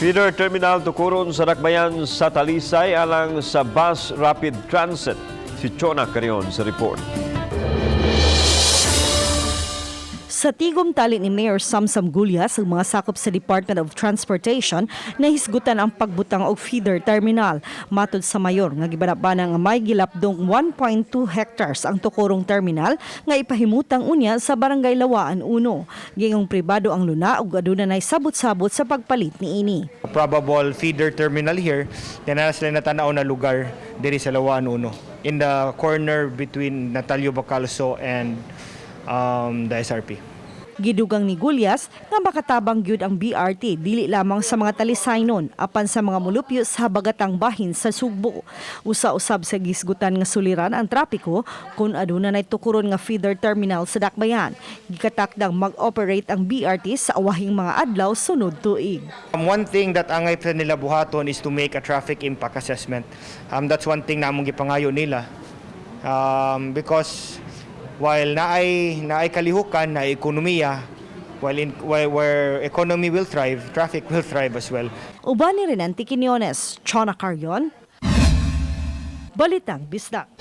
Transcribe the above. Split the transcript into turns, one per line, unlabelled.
Feeder Terminal tukuron sa Dakbayan sa Talisay alang sa Bus Rapid Transit. Si Chona Carion sa report.
Sa tigom tali ni Mayor Samsam Gullas ang mga sakop sa Department of Transportation, nahisgutan ang pagbutang og feeder terminal. Matod sa mayor nga gibanabana nga may gilapdong 1.2 hectares ang tukurong terminal nga ipahimutang unya sa Barangay Lawaan 1. Gingong pribado ang luna ug aduna nay sabot-sabot sa pagpalit niini.
Probable feeder terminal here, then na sila natanaw na lugar diri sa Lawaan Uno in the corner between Natalio Bacalso and the SRP.
Gidugang ni Gullas nga makatabang gyud ang BRT dili lamang sa mga Talisaynon apan sa mga mulupyo sa habagatang bahin sa Sugbo. Usa-usab sa gisgutan nga suliran ang trapiko kung aduna nay tukuron nga feeder terminal sa Dakbayan. Gikatakdang mag-operate ang BRT sa awahing mga adlaw sunod tuig.
One thing that angay pa nila buhaton is to make a traffic impact assessment. That's one thing na among gipangayo nila. Because while naay kalihukan, naay ekonomiya, while in while, where economy will thrive, traffic will thrive as well.
Uban ni Renante Quiñones, Chona Carrion, Balitang Bisdak.